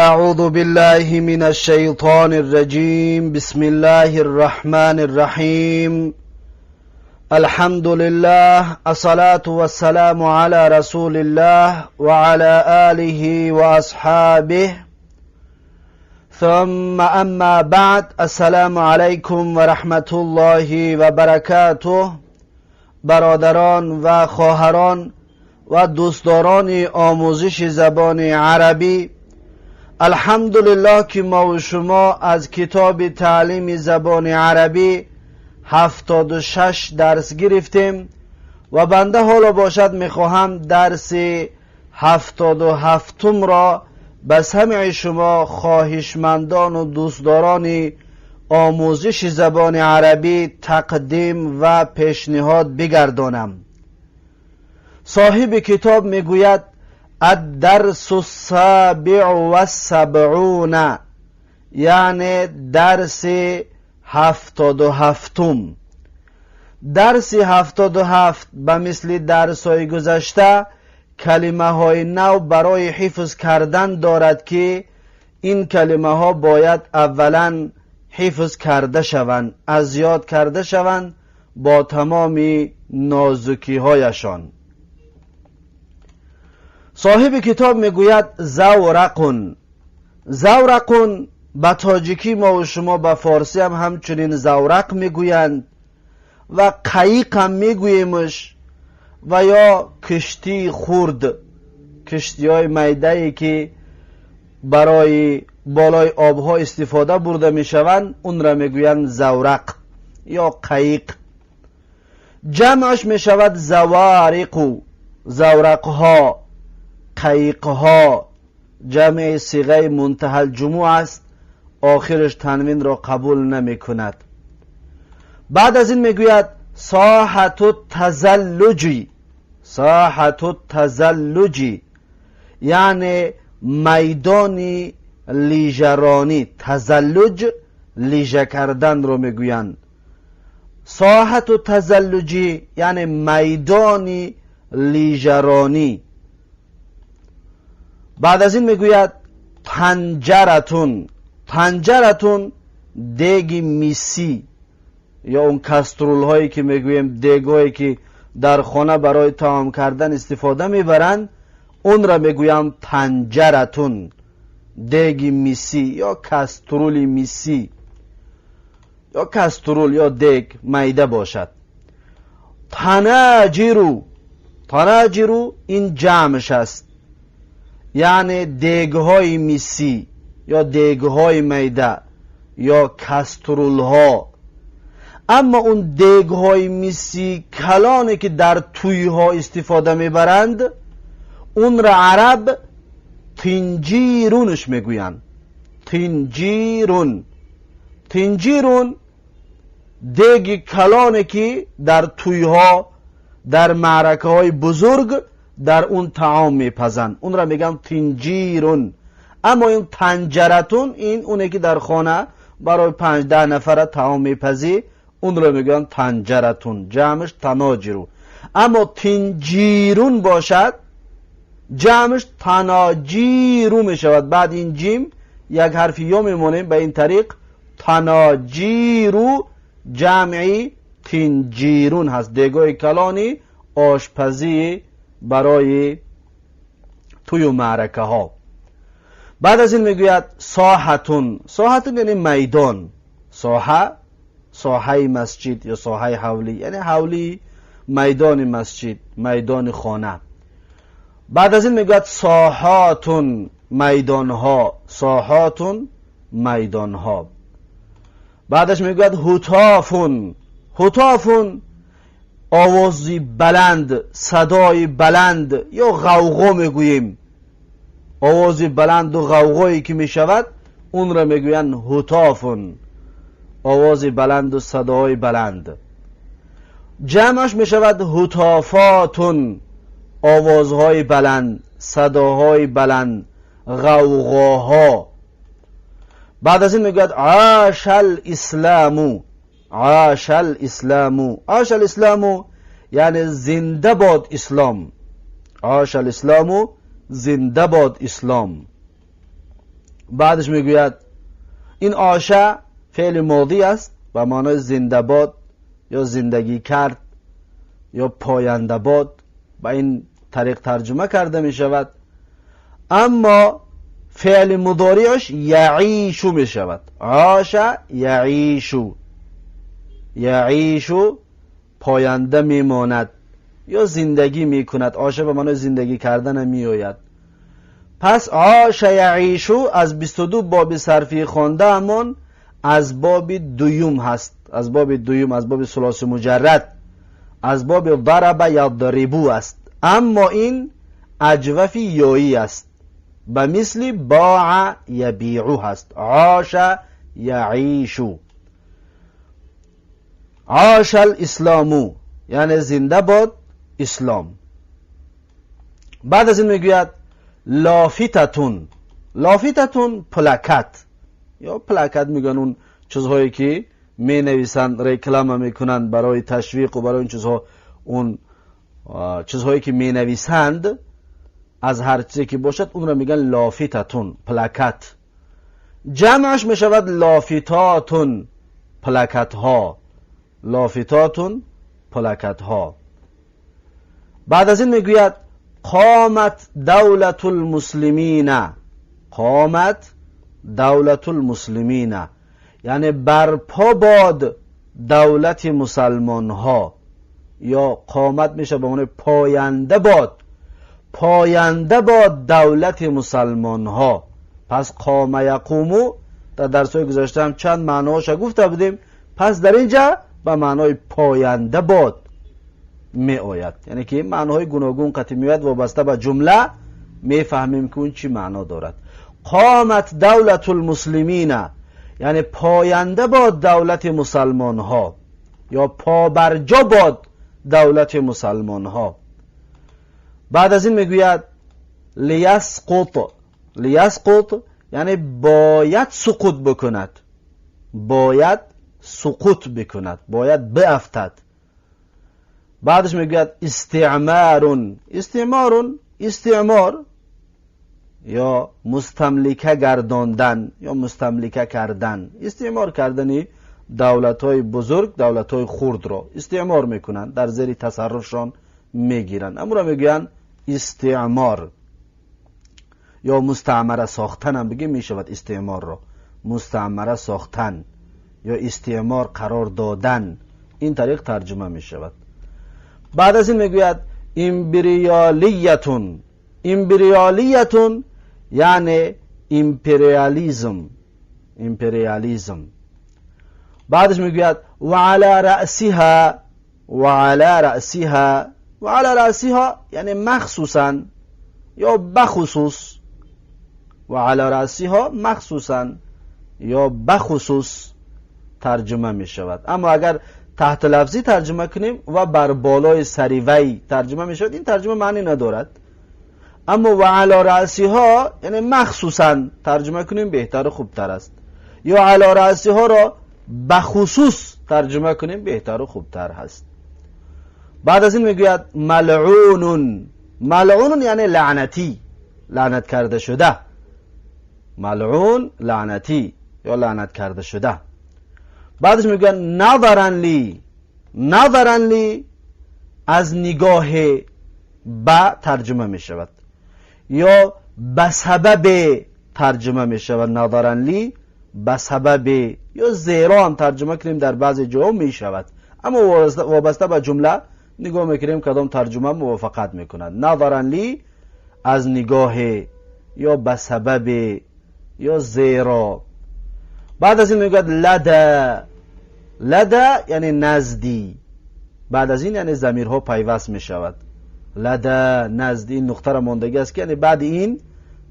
أعوذ بالله من الشيطان الرجيم. بسم الله الرحمن الرحيم. الحمد لله، الصلاة والسلام على رسول الله وعلى آله وأصحابه، ثم أما بعد. السلام عليكم ورحمة الله وبركاته. برادران و خواهران و دوستداران آموزش زبان عربی، الحمدلله که ما و شما از کتاب تعلیم زبان عربی 76 درس گرفتیم و بنده حالا باشد میخواهم درس 77 را به سمع شما خواهشمندان و دوستداران آموزش زبان عربی تقدیم و پیشنهاد بگردانم. صاحب کتاب میگوید: الدرس السابع والسبعون، یعنی درس 77. درس 77 به مثل درس های گذشته کلمه های نو برای حفظ کردن دارد که این کلمه ها باید اولا حفظ کرده شوند، از یاد کرده شوند با تمام نازکی هایشان. صاحب کتاب میگوید: زورق. زورق به تاجیکی ما و شما به فارسی هم همچنین زورق میگویند و قایق هم میگوییمش و یا کشتی خرد، کشتی های میده که برای بالای آبها استفاده برده میشوند، اون را میگویند زورق یا قایق. جمعش میشود زوارق، زورقها، قایقها. جمع صیغه منتهی الجموع است، آخرش تنوین را قبول نمی کند. بعد از این میگوید: ساحة التزلج. ساحة التزلج یعنی میدان لیژرانی. تزلج لیژه کردن رو میگویند. ساحة التزلج یعنی میدان لیژرانی. بعد از این میگوید: طنجرة. طنجرة دیگ مسی یا اون کسترول هایی که میگوییم، دیگ هایی که در خانه برای طعام کردن استفاده میبرند، اون را میگویم طنجرة، دیگ مسی یا کسترول مسی یا کسترول یا دیگ میده باشد. طناجر. طناجر این جمعش است، یعنی دیگ های مسی یا دیگ های میده یا کسترول ها. اما اون دیگ های مسی کلانی که در توی ها استفاده میبرند، اون را عرب طنجیرونش میگویند. طنجیرون. طنجیرون دیگ کلانی که در توی ها، در معرکه های بزرگ در اون طعام میپزند، اون را میگن طنجیرون. اما این طنجرة این اونه که در خانه برای 5-10 نفر طعام میپزی، اون را میگن طنجرة، جمعش طناجر. اما طنجیرون باشد، جمعش طناجیر میشود. بعد این جیم یک حرف یا میمونیم. به این طریق طناجیر جمعی طنجیرون هست، دیگای کلانی آشپزی برای توی معرکه ها. بعد از این میگوید: ساحة. ساحة یعنی میدان. ساحه، ساحه مسجد یا ساحه حولی، یعنی حولی، میدان مسجد، میدان خانه. بعد از این میگوید: ساحات، میدان ها. ساحات، میدان ها. بعدش میگوید: هتاف. هتاف آوازی بلند، صدای بلند یا غوغا میگوییم. آواز بلند و غوغایی که میشود، اون را میگویند هتاف، آواز بلند و صدای بلند. جمعش میشود هتافات، آوازهای بلند، صداهای بلند، غوغاها. بعد از این میگوید: عاش الاسلام. عاش الاسلام. عاش الاسلام یعنی زنده باد اسلام. عاش الاسلام، زنده باد اسلام. بعدش میگوید این عاشه فعل ماضی است و معنای زنده باد یا زندگی کرد یا پاینده باد به این طریق ترجمه کرده می شود. اما فعل مضارعش یعیشو می شود. عاش یعیشو، یعیشو پاینده می ماند یا زندگی می کند. عاشه به معنای زندگی کردن می آید. پس عاش یعیشو از 22 باب صرفی خوانده همان از باب دوم هست، از باب دوم، از باب ثلاثی مجرد، از باب ضرب یضربو است. اما این اجوف یایی است، به مثل باع یبیعو هست. عاش یعیشو، عاش الاسلامو یعنی زنده باد اسلام. بعد از این میگوید لافتتون. لافتتون پلاکت یا پلاکت میگن اون چیزهایی که می نویسند، реклама میکنند برای تشویق و برای این چیزها. اون چیزهایی که می نویسند از هر چیزی که باشد اون را میگن لافتتون، پلاکت. جمعش میشود لافتاتون، پلاکت ها. لافتاتون، پلاکت ها. بعد از این میگوید قامت دولت المسلمین. قامت دولت المسلمین یعنی برپا باد دولت مسلمان ها، یا قامت میشه به معنی پاینده باد، پاینده باد دولت مسلمان ها. پس قام یقومو در درس های گذشته هم چند معناش گفته بودیم. پس در اینجا به معنای پاینده باد می آید، یعنی که معناهای گوناگون قطعی می آید، وابسته به جمله می فهمیم که اون چی معنا دارد. قامت دولت المسلمین یعنی پاینده باد دولت مسلمان ها، یا پابرجا باد دولت مسلمان ها. بعد از این میگوید لیسقط. لیسقط یعنی باید سقوط بکند، باید سقوط بکند، باید بیفتد. بعدش میگوید استعمار. استعمار، استعمار یا مستملکه گرداندن یا مستملکه کردن، استعمار کردن دولت های بزرگ دولت های خرد را استعمار میکنند، در زیر تصرفشان میگیرند، اما را میگویند استعمار یا مستعمره ساختن هم بگیم میشود. استعمار را مستعمره ساختن یا استعمار قرار دادن، این طریق ترجمه میشود. بعد از این میگوید امپریالیتون. امپریالیتون یعنی امپریالیزم، امپریالیزم. بعدش میگوید و علی رأسها. و علی رأسها، و علی رأسها یعنی مخصوصا یا بخصوص. و علی رأسها مخصوصا یا بخصوص ترجمه می شود. اما اگر تحت لفظی ترجمه کنیم و بر بالای سری وی ترجمه می شود، این ترجمه معنی ندارد. اما و علی رأسها یعنی مخصوصا ترجمه کنیم بهتر و خوبتر است، یا علی رأسها را بخصوص ترجمه کنیم بهتر و خوبتر هست. بعد از این میگوید ملعون. ملعون یعنی لعنتی، لعنت کرده شده. ملعون لعنتی یا لعنت کرده شده. بعدش میگن نظرا لی. نظرا لی از نگاه به ترجمه می شود یا به سبب ترجمه می شود. نظرا لی به سبب یا زیرا هم ترجمه کنیم در بعضی جاها می شود، اما وابسته به جمله نگاه میکنیم کدام ترجمه موافقت میکند. نظرا لی از نگاه یا به سبب یا زیرا. بعد از این میگوید لدى. لدى یعنی نزدی. بعد از این یعنی ضمیرها پیوست می شود. لدى نزدی، این نقطه را ماندگی است که یعنی بعد این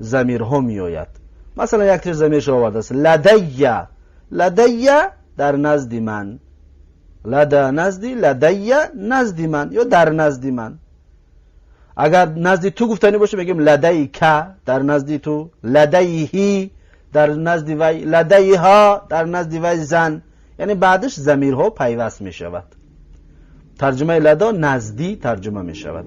ضمیرها می آید. مثلا یک تر ضمیرش آورده است لدی. لدی در نزد من، لدى نزدی، لدی نزد من یا در نزد من. اگر نزد تو گفتنی باشه میگیم لدیک در نزد تو، لدیهی در نزد وی، لدیها در نزد وی زن، یعنی بعدش ضمیرها پیوست می شود. ترجمه لدى نزدی ترجمه می شود.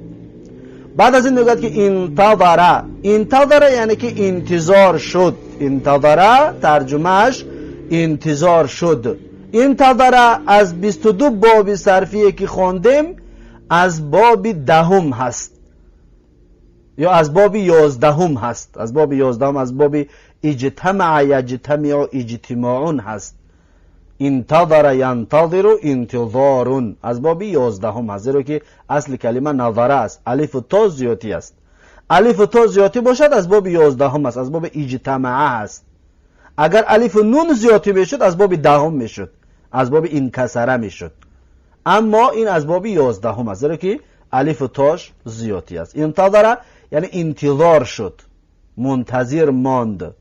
Баъд аз ин мегӯяд, ки انتظر. انتظر یعنی که انتظار شد. انتظر ترجمهش انتظار شد. انتظر از 22 باب صرفیه که خواندیم، از باب 10 هست یا از باب 11 هست. از باب 11، از باب اجتمع یجتمع اجتماع هست. انتظر ینتظر انتظار از باب 11 هست، زیرا که اصل کلمه نظره است، الف و تا زیادی است. الف و تا زیادی باشد، از باب 11 است، از باب اجتمع است. اگر الف و نون زیادی میشد، از باب 10 میشد، از باب انکسره میشد. اما این از باب 11 است، زیرا که الف و تاش زیادی است. انتظر یعنی انتظار شد، منتظر ماند.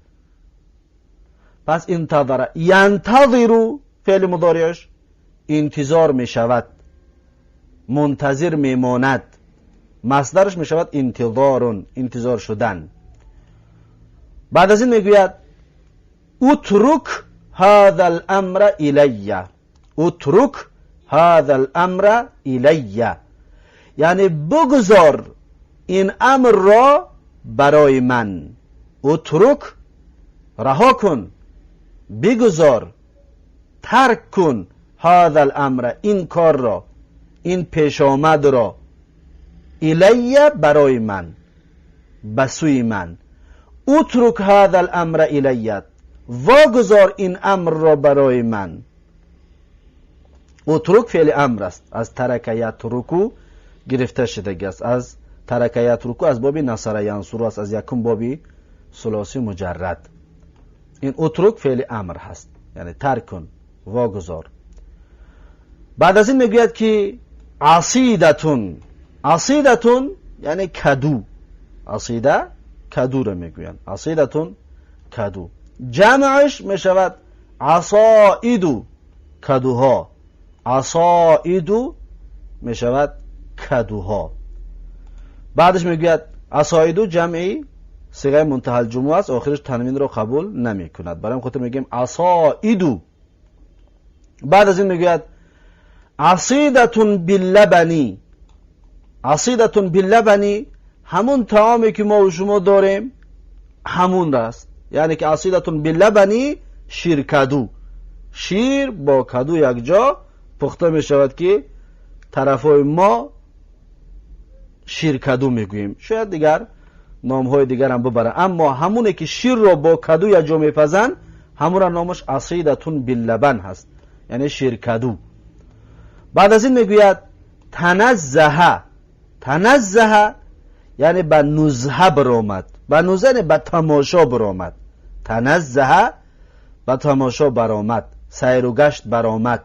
پس انتظر ینتظر فعل مضارعش انتظار می شود، منتظر میماند. مصدرش می شود انتظار، انتظار شدن. بعد از این میگوید اترك هذا الامر الی. اترك هذا الامر الی یعنی بگذار این امر را برای من. اترك رها کن، بگذار، ترک کن. هذا الامر این کار را، این پیش آمد را. الی برای من، به سوی من. اترك هذا الامر الی، واگذار این امر را برای من. اترك فعل امر است، از ترك یترک گرفته شده است. از ترك یترک، از باب نصر ینصر است، از یکم باب ثلاثی مجرد. این اترك فعل امر هست، یعنی ترک کن، واگذار. بعد از این میگوید که عصیدة. عصیدة یعنی کدو. عصیده کدو را میگویند. عصیدة کدو، جمعش میشود عصائد، کدوها. عصائد میشود کدوها. بعدش میگوید عصائد جمعی صیغه منتهی الجموع است، آخرش تنوین رو قبول نمی کند، برای خاطر میگیم عصائد. بعد از این میگوید عصیدة باللبن. عصیدة باللبن همون طعامی که ما و شما داریم، همون است. یعنی که عصیدة باللبن شیرکدو، شیر با کدو یک جا پخته می شود که طرفای ما شیرکدو میگوییم. شاید دیگر نام های دیگر هم ببره، اما همونه که شیر را با کدو یک جا میپزن، همون را نامش عصیدة باللبن هست، یعنی شیرکدو. بعد از این میگوید تنزه. تنزه یعنی به نزهه برآمد. به نزهه یعنی به تماشا برآمد. تنزه به تماشا برآمد، سیر و گشت برآمد.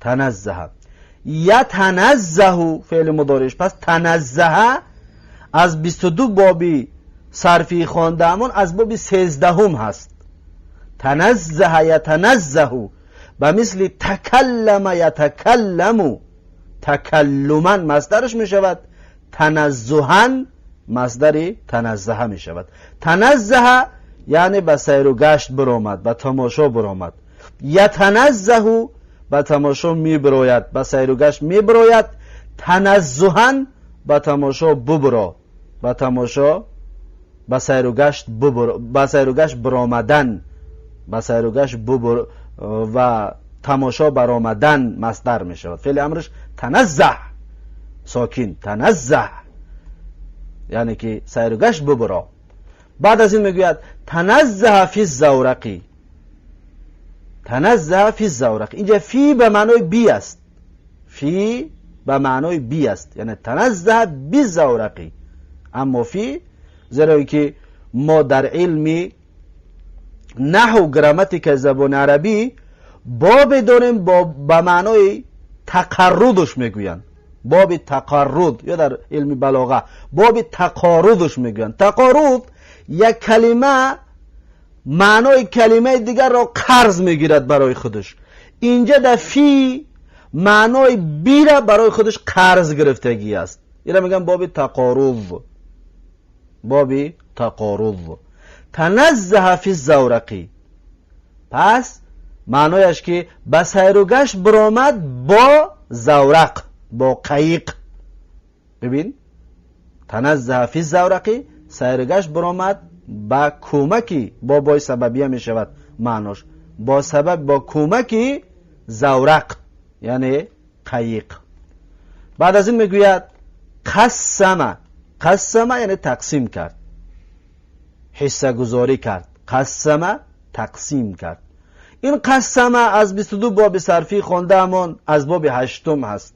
تنزه یتنزه فعل مضارعش. پس تنزه از 22 بابی صرفی خواندهمون، از باب 13 هست. تنزه یتنزه به مثل تکلم یتکلم تکلما مصدرش می شود، تنزها مصدر تنزه می شود. تنزه یعنی به سیر و گشت برآمد، به تماشا برآمد. یتنزه به تماشا می براید، به سیر و گشت می براید. تنزها به تماشا ببرا، به تماشا، به سیر و گشت ببر، به سیر و گشت برآمدن، به سیر و گشت ببر و تماشا برآمدن مصدر می شود. فعل امرش تنزه، ساکن. تنزه یعنی که سیر و گشت ببرا. بعد از این میگوید تنزه فی الزورق. تنزه فی الزورق، اینجا فی به معنای بی است. فی به معنای بی است، یعنی تنزه بالزورق. اما فی، زیرا که ما در علمی نحو، گراماتیک زبان عربی باب داریم با به معنای تقرضش میگویند، باب تقرض، یا در علم بلاغه باب تقارضش میگویند. تقارض یک کلمه معنای کلمه دیگر را قرض میگیرد برای خودش. اینجا در فی معنای بی را برای خودش قرض گرفتگی است. اینا میگن باب تقارض. باب تقارض. تنزه فی الزورق، پس معنایش که به سیر و گشت برآمد با زورق، با قایق. ببین، تنزه فی الزورق، سیرگشت برآمد با کمکی، با بای سببیه میشود معناش، با سبب با کمکی زورق یعنی قایق. بعد از این میگوید قسمه. قسمه یعنی تقسیم کرد، حصه گذاری کرد. قسمه تقسیم کرد. این قسمه از 22 باب صرفی خوانده همان از باب هشتم هست،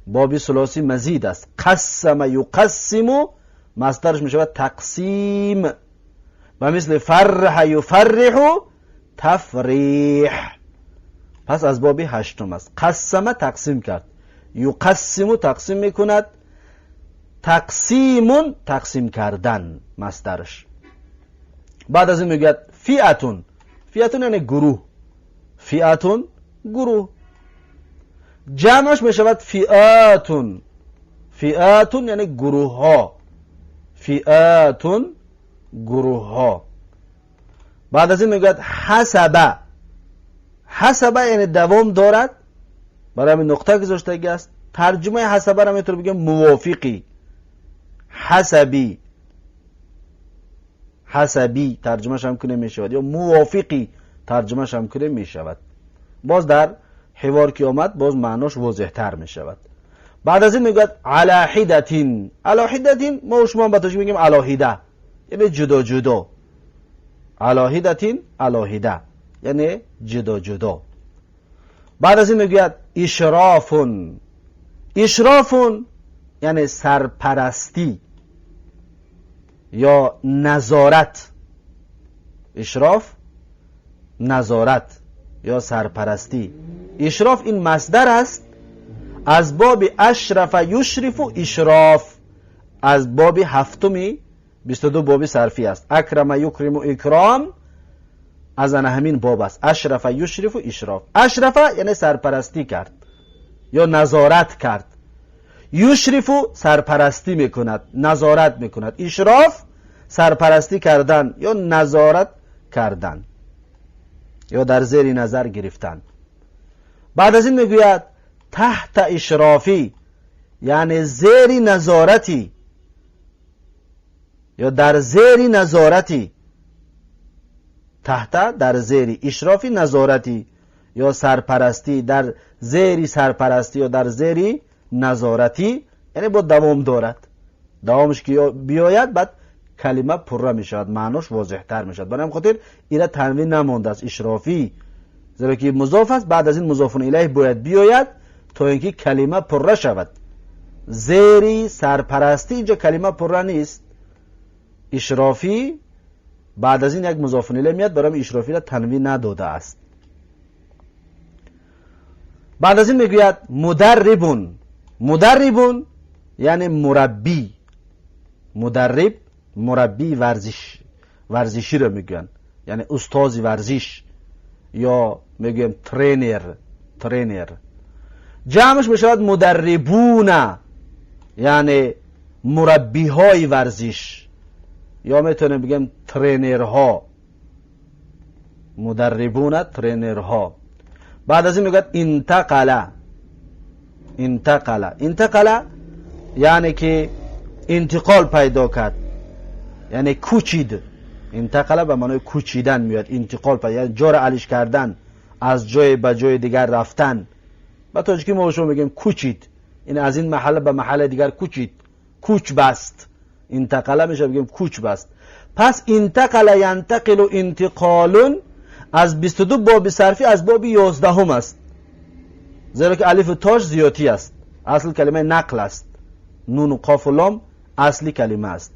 باب ثلاثی مزید است. قسم یقسم مصدرش می شود تقسیم و مثل فرح یفرح تفریح. پس از باب هشتم است. قسم تقسیم کرد، یقسم تقسیم میکند، تقسیم تقسیم کردن مصدرش. بعد از این میگوید فئتون. فئتون یعنی گروه، فئتون گروه، جمعش میشود فئاتون. فئاتون یعنی گروه ها، فئاتون گروه ها. بعد از این میگوید حسب. حسب یعنی دوام دارد، برای همین نقطه گذاشته است. ترجمه حسب را میتونه بگیم موافقی، حسبی، حسبی ترجمهش هم کنه میشود، یا موافقی ترجمهش هم کنه میشود. باز در حوار که آمد باز معناش واضح تر میشود. بعد از این میگوید علی حدتین. علی حدتین ما و شما به تاجیکی میگیم علاهیده، یعنی جدا جدا. علی حدتین علاهیده یعنی جدا جدا. بعد از این میگوید اشرافون. اشرافون یعنی سرپرستی یا نظارت. اشراف نظارت یا سرپرستی. اشراف این مصدر است از باب اشرف یشرف و اشراف، از باب هفتمی 22 باب صرفی است. اکرم یکرم و اکرام از آن همین باب است. اشرف یشرف و اشراف. اشرف یعنی سرپرستی کرد یا نظارت کرد، یشرف سرپرستی میکند، نظارت میکند. اشراف سرپرستی کردن یا نظارت کردن یا در زیر نظر گرفتن. بعد از این میگوید تحت اشرافی یعنی زیر نظارتی یا در زیر نظارتی. تحت در زیر، اشرافی نظارتی یا سرپرستی، در زیر سرپرستی یا در زیر نظارتی، یعنی با دوام دارد. دوامش که بیاید بعد کلمه پره می شود، معناش واضح تر می شود. برای خاطر اینا تنوین نمانده است اشرافی، زیرا که مضاف است، بعد از این مضاف الیه باید بیاید تا اینکه کلمه پره شود. زیری سرپرستی اینجا کلمه پره نیست، اشرافی بعد از این یک مضاف الیه میاد، برای اشرافی را تنوین نداده است. بعد از این میگوید مدربون. مدربون یعنی مربی. مدرب مربی ورزش، ورزشی رو میگن، یعنی استاد ورزش یا میگیم ترینر. ترینر جمعش میشود مدربون، یعنی مربی های ورزش، یا میتونیم بگیم ترینرها. مدربون ترینرها. بعد از این میگوید انتقل. انتقل، انتقل یعنی که انتقال پیدا کرد، یعنی کوچید. انتقل به معنای کوچیدن میاد، انتقال پیدا، یعنی جا را علیش کردن، از جای به جای دیگر رفتن. به تاجیکی ما شما میگیم کوچید، این از این محله به محله دیگر کوچید، کوچ بست. انتقل میشه بگیم کوچ بست. پس انتقل ینتقل انتقال از 22 باب صرفی از باب 11 است، زیرا که الف و تاش زیادی است، اصل کلمه نقل است، نون و قاف و لام اصلی کلمه است.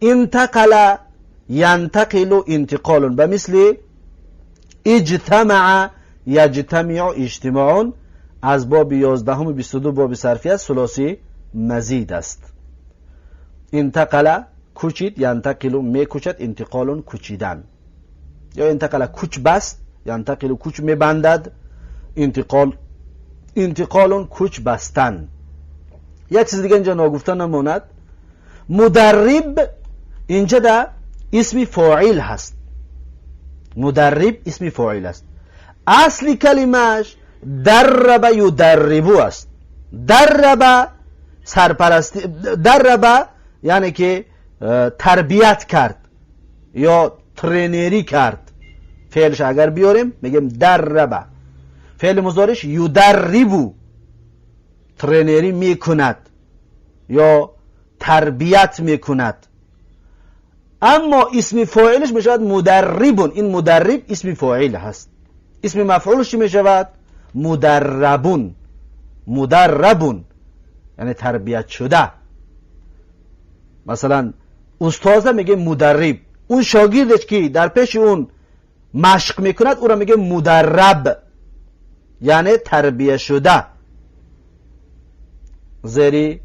انتقل ینتقل انتقال به مثل اجتمع یجتمع اجتماع از باب 11 و 22 باب صرفی است، ثلاثی مزید است. انتقل کوچید، ینتقل میکوچد، انتقال کوچیدن، یا انتقل کوچ بست، ینتقل کوچ میبندد، انتقال انتقال کوچ بستن. یک چیز دیگه اینجا ناگفته نماند، مدرب اینجا در اسم فاعل هست. مدرب اسم فاعل است. اصل کلمهش درب یدربو است. درب سرپرستی، درب یعنی که تربیت کرد یا ترنری کرد. فعلش اگر بیاریم میگیم درب. فعل مضارعش یدربو، ترنری میکند یا تربیت میکند. اما اسم فاعلش میشود مدربون. این مدرب اسم فاعل هست. اسم مفعولش چی میشود؟ مدربون. مدربون یعنی تربیت شده. مثلا استاد میگه مدرب، اون شاگردش که در پیش اون مشق میکند او را میگه مدرب، یعنی تربیه شده، زیری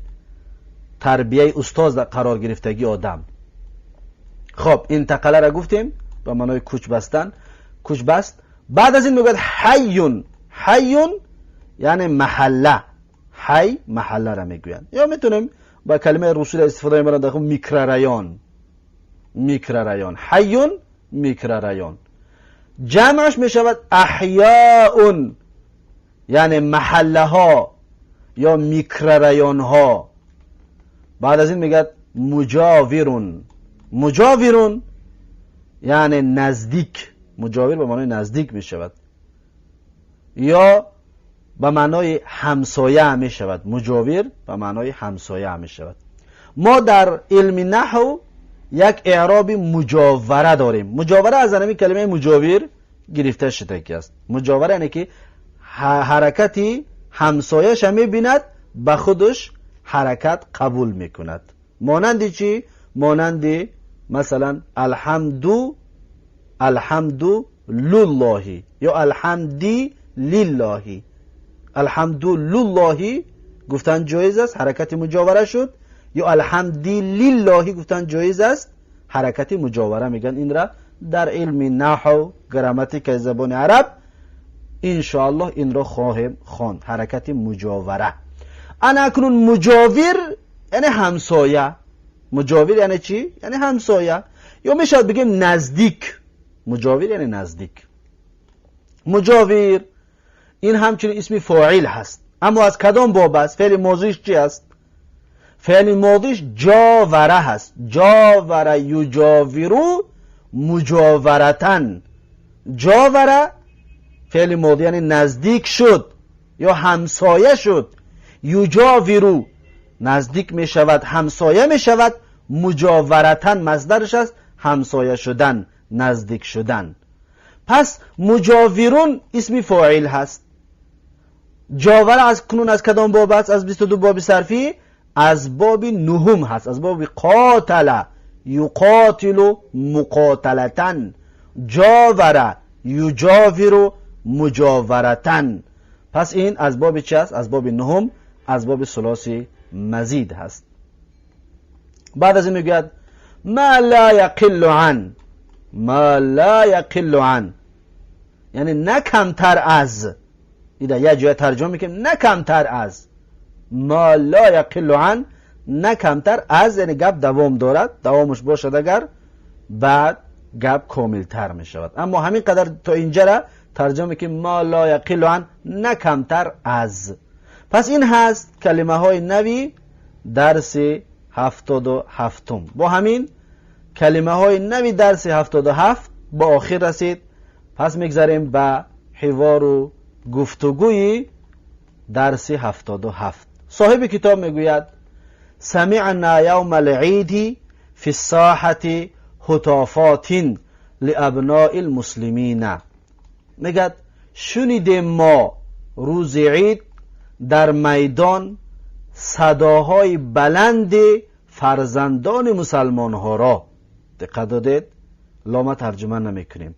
تربیه استاد قرار گرفتگی آدم. خب انتقله را گفتیم به معنای کوچ بستن، کوچ بست. بعد از این میگوید حیون. حیون یعنی محله، حی محله را میگویند، یا میتونیم با کلمه روسی را استفاده میبرند در میکرارایون. میکرارایون، حیون میکرارایون. جمعش میشود احیاء، یعنی محله ها یا میکرارایون ها. بعد از این میگه مجاورون. مجاورون یعنی نزدیک. مجاور به معنای نزدیک میشود یا به معنای همسایه میشود. مجاور به معنای همسایه میشود. ما در علم نحو یک اعراب مجاوره داریم. مجاوره از همین کلمه مجاور گرفته شده که است. مجاوره یعنی که حرکتی همسایه‌اش میبیند به خودش حرکت قبول میکند. مانند چی؟ مانند مثلا الحمد، الحمد لله یا الحمدی لله. الحمد لله گفتن جایز است، حرکت مجاوره شد. یا الحمدی لله گفتن جایز است، حرکت مجاوره میگن. این را در علم نحو گراماتیک زبان عرب انشاءالله این را خواهیم خواند، حرکت مجاوره. انا اکنون مجاور یعنی همسایه. مجاور یعنی چی؟ یعنی همسایه، یا میشود بگیم نزدیک. مجاور یعنی نزدیک. مجاور این همچنین اسم فاعل هست، اما از کدام باب است؟ فعل ماضیش چی است؟ فعل ماضیش جاوره هست. جاوره یجاورو مجاورتن. جاوره فعل ماضی یعنی نزدیک شد یا همسایه شد. یجاورو نزدیک می شود، همسایه می شود. مجاورتن مصدرش است، همسایه شدن، نزدیک شدن. پس مجاورون اسم فاعل هست. جاوره از کنون از کدام باب است؟ از 22 باب صرفی، از باب نهم هست، از باب قاتل یقاتل مقاتلتن. جاوره یجاور مجاورتن. پس این از باب چی است؟ از باب نهم، از باب ثلاثی مزید هست. بعد از این میگوید ما لا یقل عن. ما لا یقل عن یعنی نه کمتر از. این در یک جای ترجمه میکنیم نه کمتر از. ما لا یقل عن نه کمتر از، یعنی گپ دوام دارد، دوامش باشد اگر بعد گپ کاملتر میشود. اما همین قدر تا اینجا را ترجمه میکنیم ما لا یقل عن نه کمتر از. پس این هست کلمه های نوی درس 77. با همین کلمه های نوی درس 77 با آخر رسید. پس میگذریم به حوار و گفتگوی درس 77. صاحب کتاب میگوید سمعنا یوم العید فی الساحة هتافات لابناء المسلمین. میگد شنیدیم ما روز عید در میدان صداهای بلند فرزندان مسلمان ها را. دقت دادید؟ لامه ترجمه نمی کنیم.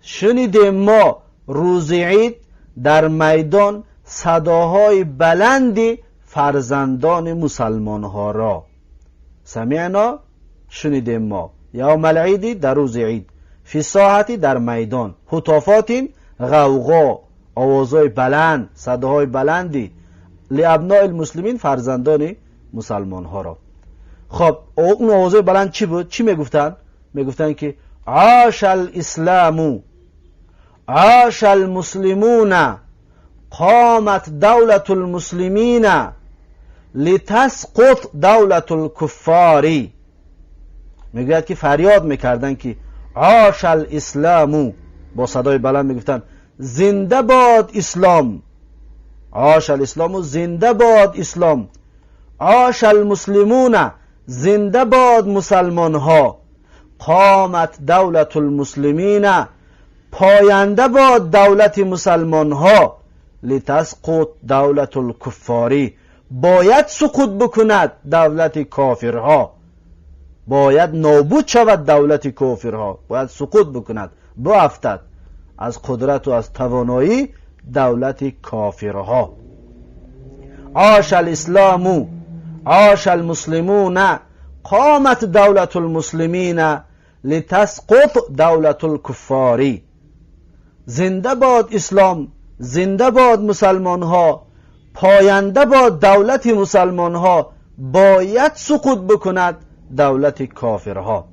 شنیدیم ما روز عید در میدان صداهای بلند فرزندان مسلمان ها را. سمعنا شنیدیم ما، یوم العید در روز عید، فی ساحتی در میدان، هتافات غوغا، آوازهای بلند، صداهای بلندی، لابناء المسلمین فرزندان مسلمان ها را. خب اون آوازهای بلند چی بود؟ چی میگفتن؟ میگفتن که عاش الاسلام، عاش المسلمون، قامت دولت المسلمین، لتسقط دولة الكفار. میگوید که فریاد میکردند که عاش الاسلام، با صدای بلند میگفتند زنده باد اسلام، عاش الاسلام، زنده باد اسلام، عاش المسلمون، زنده باد مسلمان ها، قامت دولت المسلمین، پاینده باد دولت مسلمان ها، لتسقط دولت الکفاری، باید سقوط بکند دولت کافرها، باید نابود شود دولت کافرها، باید سقوط بکند، بافتد از قدرت و از توانایی دولت کافرها. عاش الاسلام، عاش المسلمون، قامت دولت المسلمین لتسقط دولت الکفاری. زنده باد اسلام، زنده باد مسلمان ها، پاینده باد دولت مسلمان ها، باید سقوط بکند دولت کافرها.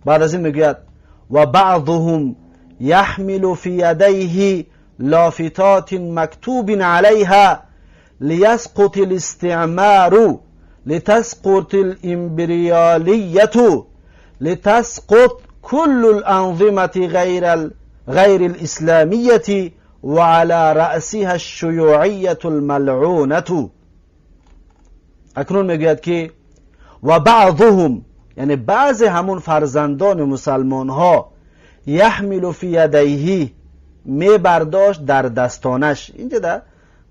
بعد از این میگوید و بعضهم یحمل فی یدیه لافتات مکتوب علیها لیسقط الاستعمار لتسقط الامبریالیة لتسقط كل الانظمة غیر الاسلامیة وعلى رأسها الشیوعیة الملعونة. اکنون میگوید که و بعضهم، یعنی بعض همون فرزندان مسلمان ها، یحمل فی یدیه، می برداشت در دستانش، اینجا در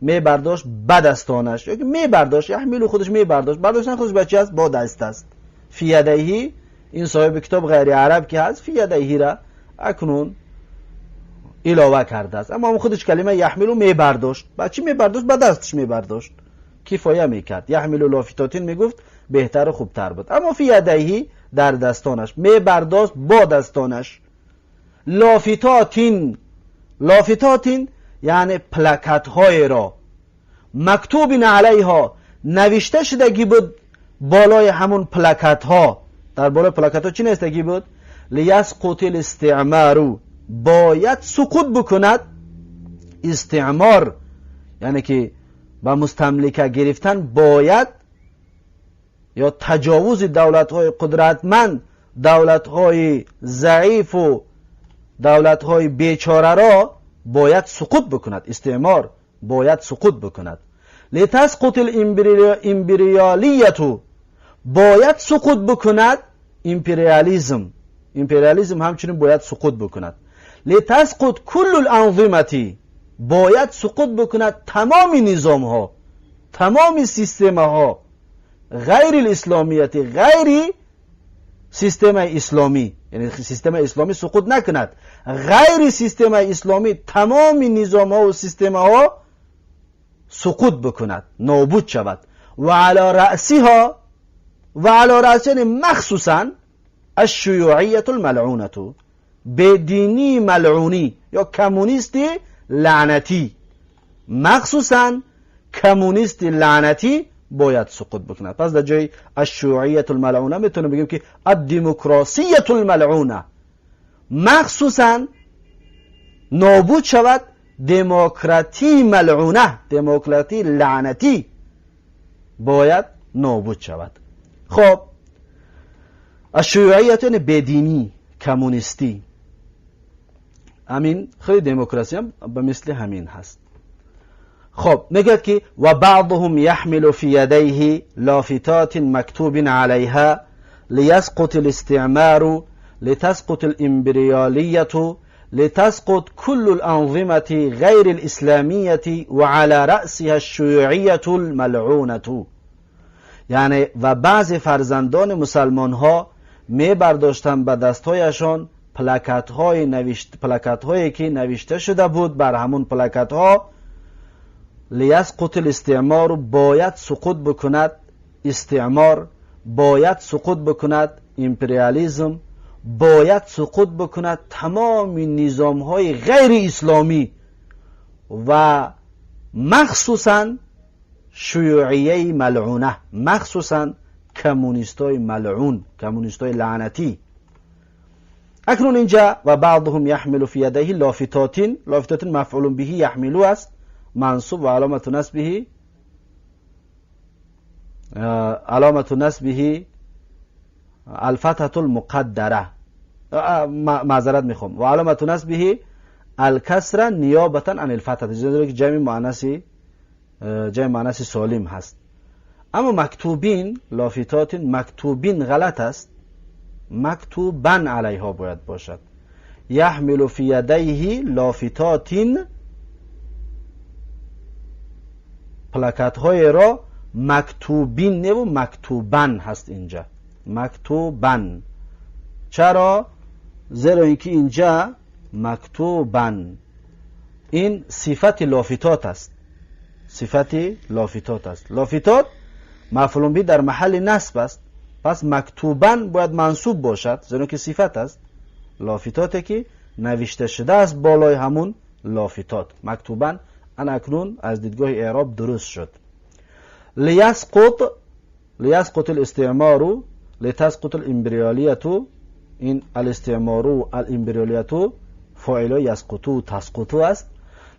می برداشت به دستانش، یا که می برداشت، یحمل خودش می برداشت، برداشتن خودش بچه است، با دست است. فی یدیه، این صاحب کتاب غیر عرب که هست فی یدیه را اکنون علاوه کرده است، اما خودش کلمه یحملو می برداشت. با چی می برداشت؟ با دستش می برداشت، کفایه میکرد. یحمل لافتاتین میگفت بهتر و خوبتر بود، اما فی یدیه در دستانش می برداشت، با دستانش. لافتاتین، لافتاتین یعنی پلکت های را، مکتوب علیها نوشته شدگی بود بالای همون پلکت ها، در بالای پلکت ها چی نوشتگی بود؟ لیسقط الاستعمار، باید سقوط بکند استعمار، یعنی که با مستملکه گرفتن باید، یا تجاوز دولت های قدرتمند دولت های ضعیف و دولت های بیچاره را باید سقوط بکند، استعمار باید سقوط بکند. لتسقط الامپریالیت، باید سقوط بکند امپریالیزم، امپریالیزم همچنین باید سقوط بکند. لتسقط کل الانظمه، باید سقوط بکند تمام نظام ها، تمام سیستم ها، غیر الاسلامیت، غیر سیستم اسلامی، یعنی سیستم اسلامی سقوط نکند، غیر سیستم اسلامی تمام نظام ها و سیستم ها سقوط بکند، نابود شود. و علی رأسها، و علی رأسها یعنی مخصوصا الشیوعیة الملعونة، بدینی ملعونی یا کمونیست لعنتی، مخصوصا کمونیست لعنتی باید سقوط بکند. پس در جای الشیوعیة الملعونه میتونیم بگیم که الدموکراسیة الملعونه، مخصوصا نابود شود دموکراتی ملعونه، دموکراتی لعنتی باید نابود شود. خب الشیوعیت یعنی بدینی کمونیستی، همین خیلی دموکراسی هم به مثل همین هست. خب میگه که و بعضهم یحمل فی یدیه لافتات مکتوب علیها لیسقط الاستعمار لتسقط الامبریالیة لتسقط كل الأنظمة غير الإسلامية وعلى رأسها الشیوعیة الملعونة. یعنی و بعضی فرزندان مسلمان ها می برداشتن به دستهایشان پلکت هایی که نوشته شده بود بر همون پلکت ها لیسقط الاستعمار، باید سقوط بکند استعمار، باید سقوط بکند امپریالیزم، باید سقوط بکند تمام نظام های غیر اسلامی و مخصوصا شیوعیه ملعونه، مخصوصا کمونیست های ملعون، کمونیست های لعنتی. اکنون اینجا و بعضهم یحمل فی یدیه لافتاتین، لافتاتین مفعول به یحملو است، منصوب و علامت نصبه علامة نصبه الفتحة المقدرة. معذرت میخوام، و علامة نصبه الکسره نیابتا عن الفتحة، زیرا که جمع مؤنث سالم هست. اما مکتوبین لافتات مکتوبین غلط است، مکتوبن علیها باید باشد. یحمل فی یدیه لافتات، پلاکت های را مکتوبین نه و مکتوبن هست اینجا، مکتوبن. چرا؟ زیرا اینکه اینجا مکتوبن این صفت لافتات است، صفت لافتات است. لافتات مفعول به در محل نصب است، پس مکتوبن باید منصوب باشد زیرا که صفت است. لافتاتی که نوشته شده است بالای همون لافتات مکتوبن، ان اکنون از دیدگاه اعراب درست شد. لیسقط الاستعمار لتسقط الامبریالیت، این الاستعمار و الامبریالیت فاعل یسقطو تسقطو است.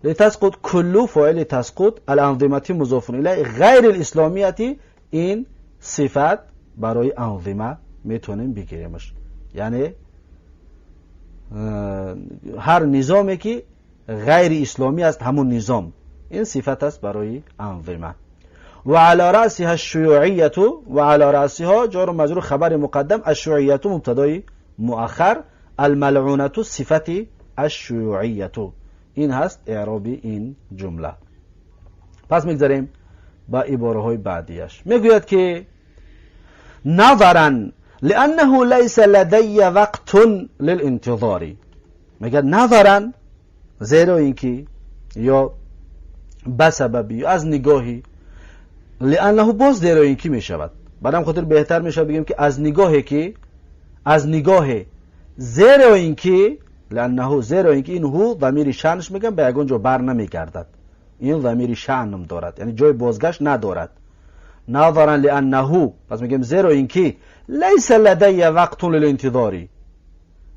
لتسقط کلو فاعل تسقط، الانظمه مضاف الیه غیر الاسلامیت، این صفت برای انظمه میتونیم بگیریمش. یعنی هر نظامی که غیر اسلامی است همون نظام، این صفت است برای انظمه. و علی رأسها الشیوعیت، و علی رأسها جار و مجرور خبر مقدم، الشیوعیت مبتدای مؤخر، الملعونة صفت الشیوعیت. این هست اعراب این جمله. پس میگذاریم با عباره های بعدیش. میگوید که نظرا لأنه ليس لدي وقت للانتظار. میگه نظرا زیرا اینکه یا بسببی یا از نگاهی، لأنه باز زیرا اینکه میشود، برام خاطر بهتر میشه بگیم که از نگاهی که از نگاه زیرا اینکه لأنه زیرا اینکه این هو ضمیر شأنش میگم به یگان جا بر نمیگردد، این ضمیر شأن دارد یعنی جای بازگشت ندارد. نظرا لأنه، پس میگیم زیرا اینکه لیس لدی وقت للانتظار،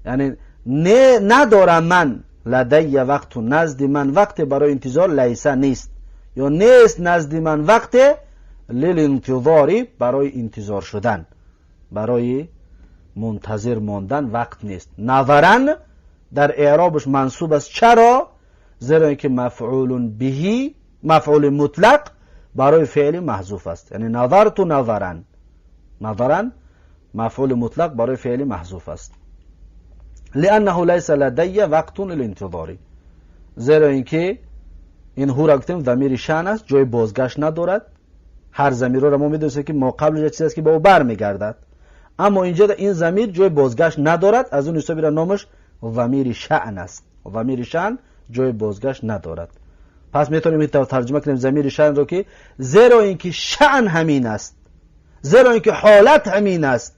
یعنی نه ندارم من، لدی وقت نزد من وقت برای انتظار، لیس نیست یا نیست نزد من وقت للانتظار برای انتظار شدن، برای منتظر ماندن وقت نیست. نظرا در اعرابش منصوب است. چرا؟ زیرا اینکه مفعول بهی مفعول مطلق برای فعل محذوف است، یعنی نظرت نظرا، نظرا مفعول مطلق برای فعل محذوف است. لأنه ليس لدي وقت للانتظار، زیرا اینکه این هو را گفتیم ضمیر شأن است، جای بازگشت ندارد. هر ضمیر را ما میدونیم که ما قبل یک چیز است که با او برمیگردد، اما اینجا این ضمیر جای بازگشت ندارد، از اون حساب را نامش ضمیر شأن است. ضمیر شأن جای بازگشت ندارد. پس میتونیم این ترجمه کنیم ضمیر شأن رو که زیرا اینکه شأن همین است، زیرا اینکه حالت همین است،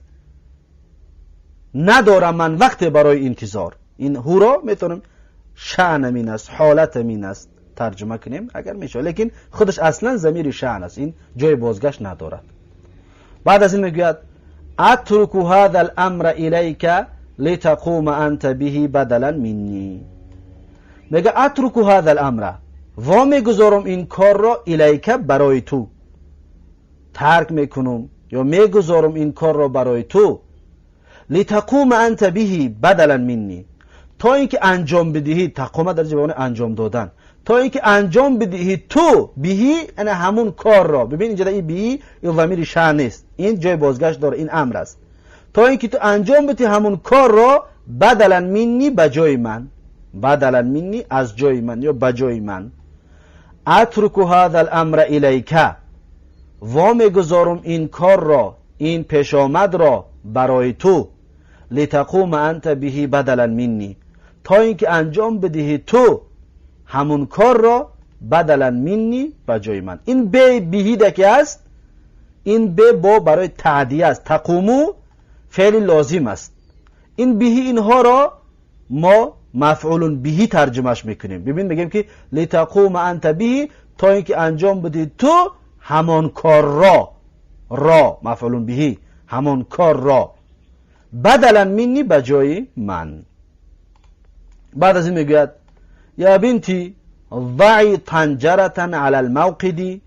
ندارم من وقت برای انتظار. این هو را میتونیم شأن همین است، حالت همین است ترجمه کنیم اگر میشه، لیکن خودش اصلا ضمیر شأن است، این جای بازگشت ندارد. بعد از این میگوید اترک هذا الامر الیک لتقوم انت به بدلا منی. میگه اترک هذا الامر، وا میگذارم این کار را، الیک برای تو، ترک میکنم یا میگذارم این کار را برای تو، لتقوم انت به بدلا منی، تا اینکه انجام بدهی. تقوم در جوان انجام دادن، تا اینکه انجام بدهی تو بهی، یعنی همون کار را. ببین اینجا این بهی این ضمیر شأن نیست، این جای بازگشت داره، این امر است. تا اینکه تو انجام بدی همون کار را، بدلا منی به جای من، بدلا منی از جای من یا به جای من. اترک هذا الامر الیک، وا میگذارم این کار را، این پیش آمد را برای تو، لتقوم انت به بدلا منی، تا اینکه انجام بدهی تو همون کار را، بدلا منی به جای من. این به بهی که است، این به با برای تعدیه است، تقومو فعل لازم است. این بهی اینها را ما مفعول بهی ترجمهش میکنیم. ببین میگیم که لتقوم انت بهی، تا اینکه انجام بدی تو همان کار را، را مفعول بهی، همان کار را، بدلا منی به جای من. بعد از این میگوید یا بنتی ضعی طنجرة علی الموقد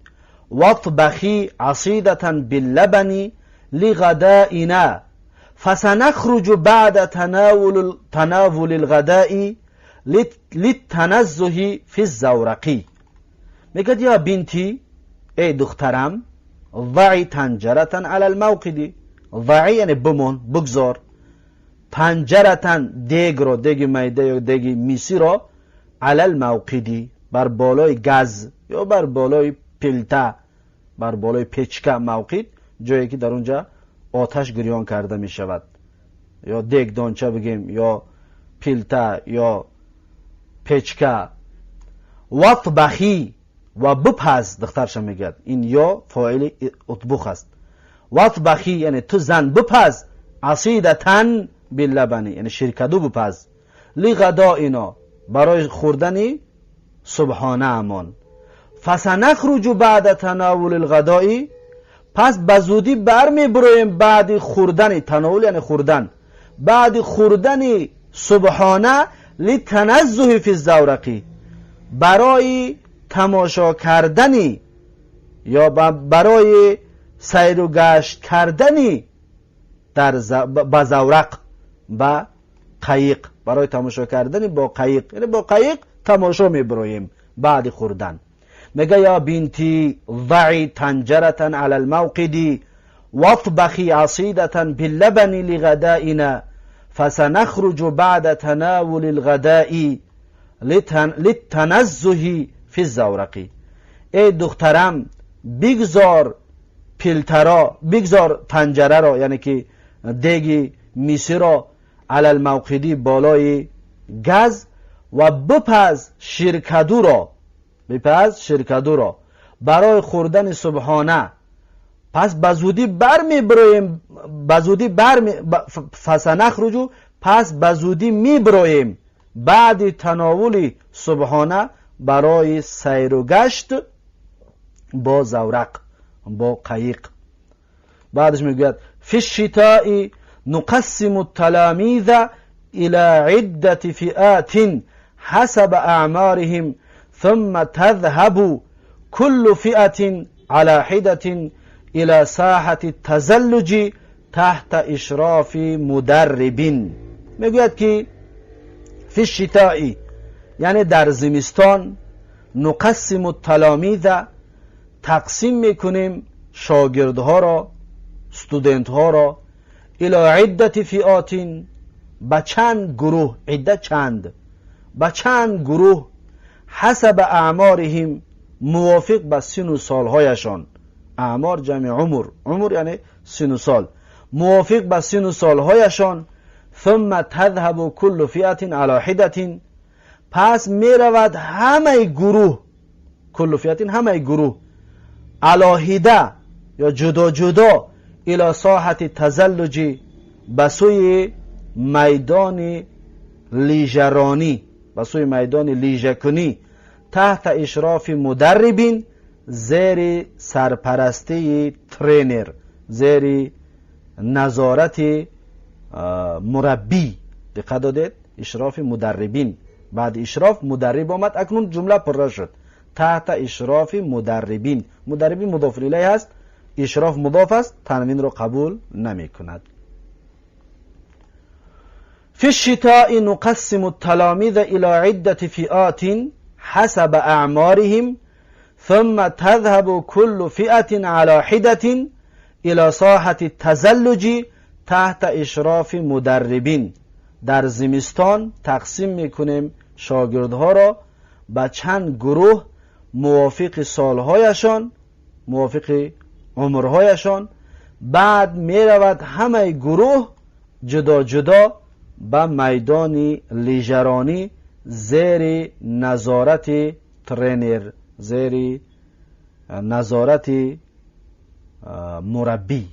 واطبخي عصيدة باللبن لغدائنا فسنخرج بعد تناول الغداء للتنزه في الزورق. میگه یا بنتی، ای دخترم، ضعی طنجرة على الموقد. ضعی یعنی بمون، بگذار، طنجرة دیگ رو، دیگ میده یا دیگ میسی رو، على الموقد بر بالای گز یا بر بالای плита، بر بالای печка. موقد جایی که در اونجا آتش گریان کرده می شود، یا دیگ دانچه بگیم یا плита یا печка. واطبخي و بپز. دخترش میگه، این یا فاعل اطبخ است. واطبخي یعنی تو زن بپز، عصيدة باللبن یعنی شیرکدو بپز، لغدائنا برای خوردن صبحانه امان. فسنخرج بعد تناول الغداء پس به زودی بر میبرویم بعد خوردن، تناول یعنی خوردن، بعد خوردن صبحانه، للتنزه في الزورق برای تماشا کردنی یا برای سیر و گشت کردنی در با زورق، با قایق، برای تماشا کردن با قایق، یعنی با قایق تماشا میبرویم بعد خوردن. میگه یا بنتی ضعي طنجرة على الموقد واطبخي عصيدة باللبن لغدائنا فسنخرج بعد تناول الغداء للتنزه في الزورق. ای دخترم، بگذار плита را، بگذار طنجره را، یعنی که دیگی میسی را، على الموقد بالای گز و بپز شیرکدو را، بپز شیرکدو را برای خوردن صبحانه. پس به زودی بر میبرویم، به زودی بر می... فسنخرج پس به زودی میبرویم بعد تناول صبحانه برای سیر و گشت با زورق، با قایق. بعدش میگوید في الشتاء نقسم التلاميذ إلى عدة فئات حسب أعمارهم ثم تذهب كل فئة على حدة إلى ساحة التزلج تحت إشراف مدرب. میگوید که في الشتاء یعنی در زمستان، نقسم التلاميذ تقسیم میکنیم شاگردها را، студент ها را، إلى عدة فئات به چند گروه، عدة چند، به چند گروه، حسب أعمارهم موافق به سن و سالهایشان. أعمار جمع عمر، عمر یعنی سن و سال، موافق به سن و سالهایشان. ثم تذهب كل فئة على حدة پس میرود همه گروه، كل فئة همه گروه، على حدة یا جدا جدا، إلى ساحة التزلج به سوی میدان لیژرانی، به سوی میدان لیژه‌کنی، تحت إشراف مدرب زیر سرپرستی тренер، زیر نظارت مربی. دقت دادید؟ إشراف مدربین، بعد إشراف مدرب آمد. اکنون جمله پره شد. تحت إشراف مدربین، مدربین مضاف الیه هست، إشراف مضاف است، تنوین رو قبول نمی کند. في الشتاء نقسم التلاميذ إلى عدة فئات حسب أعمارهم ثم تذهب كل فئة على حدة إلى ساحة التزلج تحت إشراف مدربین. در زمستان تقسیم میکنیم شاگردها را به چند گروه موافق سالهایشان، موافق عمرهایشان. بعد میرود همه گروه جدا جدا به میدان لیژرانی زیر نظارت тренер، زیر نظارت مربی.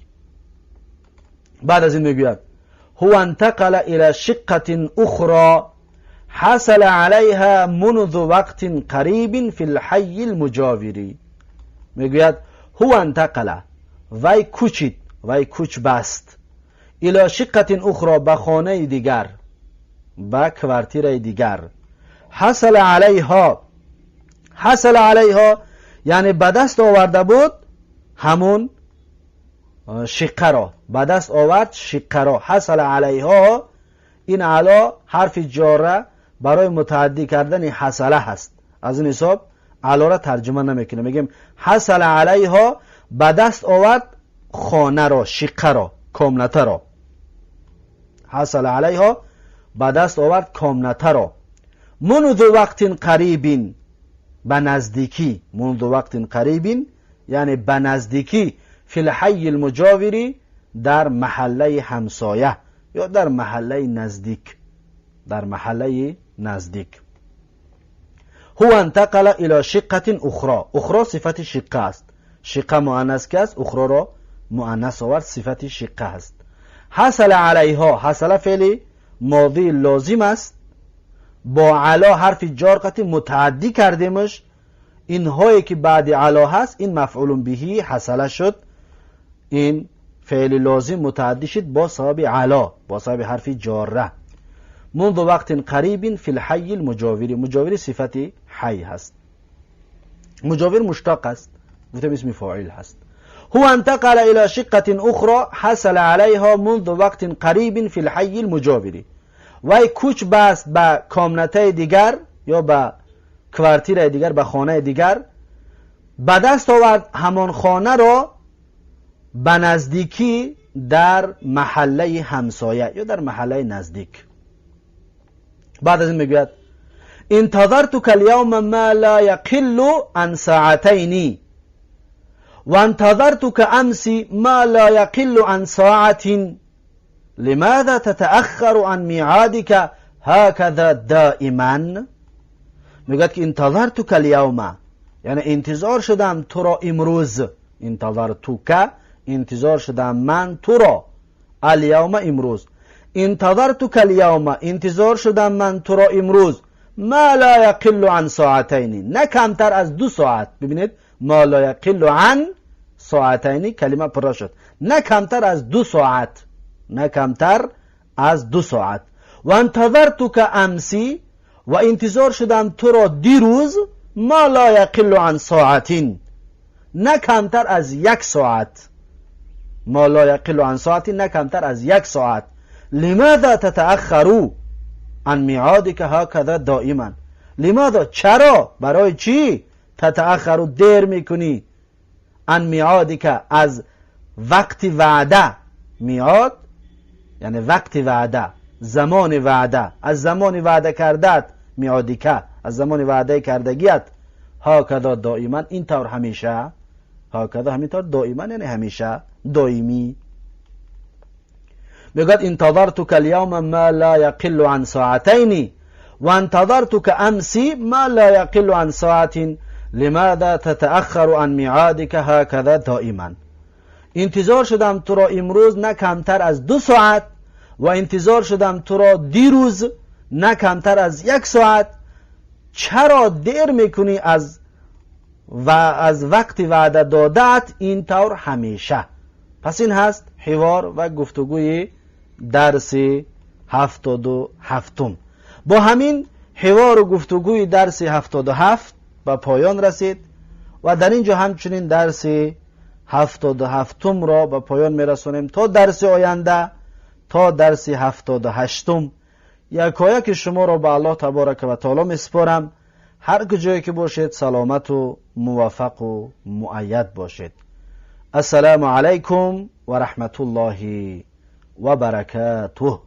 بعد از این میگوید هو انتقل إلى شقة أخرى حصل عليها منذ وقت قريب في الحي المجاور. میگوید هو انتقل وی کوچید، وی کوچ بست، إلى شقة أخرى به خانه دیگر، به квартира ی دیگر، حصل عليها، حصل عليها Яъне ба даст оварда буд ҳамун шиққаро, ба даст овард шиққаро. Ҳасала алайҳо, ин ало ҳарфи ҷора барои мутааддӣ кардани ҳасала ҳаст. Аз ин ҳисоб алоро тарҷума намекунем, мегӯем ҳасала алайҳо, ба даст овард хонаро, шиққаро, комнатаро. Ҳасала алайҳо, ба даст овард комнатаро. Мунзу вақтин қарибин, ба наздикӣ. Мунзу вақтин қарибин, яъне ба наздикӣ. Фил ҳайи лмуҷовири, дар маҳаллаи ҳамсоя ё дар маҳаллаи наздик, дар маҳаллаи наздик. Ҳува интақала ило шиққатин ухро. Ухро сифати шиққа аст. Шиққа муаннас ки аст, ухроро муаннас овард, сифати шиққа аст. Ҳасала алайҳо, ҳасала феъли модии лозим аст. Бо ало ҳарфи ҷор қати мутааддӣ кардемаш. Инҳое ки баъди ало ҳаст, ин мафъулун биҳи ҳасала шуд. Ин феъли лозим мутааддӣ шуд бо сабаби ало, бо сабаби ҳарфи ҷорра. Мунзу вақтин қарибин фил ҳайи лмуҷовири. Муҷовири сифати ҳай ҳаст. Муҷовир муштоқ аст, гуфтем исми фоил ҳаст. هو انتقل إلى شقة أخرى حصل عليها منذ وقت قريب في الحي المجاور. وی کوچ بست به комнатаи дигар ё ба квартираи дигар, ба хонаи дигар. Ба даст овард ҳамон хонаро ба наздикӣ дар маҳаллаи ҳамсоя ё дар маҳаллаи наздик. Баъд аз ин мегӯяд: انتظرتك اليوم ما لا يقل عن ساعتين وانتظرتك أمس ما لا يقل عن ساعة، لماذا تتأخر عن ميعادك هكذا دائما؟ میگوید که انتظرتك اليوم، یعنی انتظار شدم تو را امروز. انتظرتك، انتظار شدم من تو را. الیوم، امروز. انتظرتك اليوم، انتظار شدم من تو را امروز. ما لا يقل عن ساعتين، نه کمتر از 2 ساعت. ببینید، ما لا يقل عن ساعتین، کلمه پره شد. نه کمتر از 2 ساعت، نه کمتر از 2 ساعت. و انتظرتك امس، و انتظار شدم تو را دیروز. ما لا يقل عن ساعة، نه کمتر از 1 ساعت. ما لا يقل عن ساعة، نه کمتر از 1 ساعت. لماذا تتأخر عن ميعادك هكذا دائما؟ لماذا، چرا، برای چی؟ تتأخر، دیر میکنی. عن ميعادك، از وقت وعده. میعاد یعنی وقت وعده، زمان وعده. از زمان وعده کردت. ميعادك، از زمان وعده کردگیت. هكذا دائما، این طور همیشه. هكذا، همینطور. دائما یعنی همیشه، دائمی. میگوید انتظرتك اليوم ما لا يقل عن ساعتين وانتظرتك امس ما لا يقل عن ساعة، لماذا تتأخر عن ميعادك هكذا دائما؟ انتظار شدم تو را امروز نه کمتر از 2 ساعت و انتظار شدم تو را دیروز نه کمتر از 1 ساعت. چرا دیر میکنی از وقت وعده دادت این طور همیشه؟ پس این هست حوار و گفتگوی درس 77م. با همین حوار و گفتگوی درس 77 به پایان رسید و در اینجا همچنین درس 77م را به پایان میرسانیم. تا درس آینده، تا درس 78م، یکایک شما را به الله تبارک و تعالی میسپارم. هر کجایی که باشید سلامت و موفق و مؤید باشید. السلام علیکم و رحمت الله و برکاته.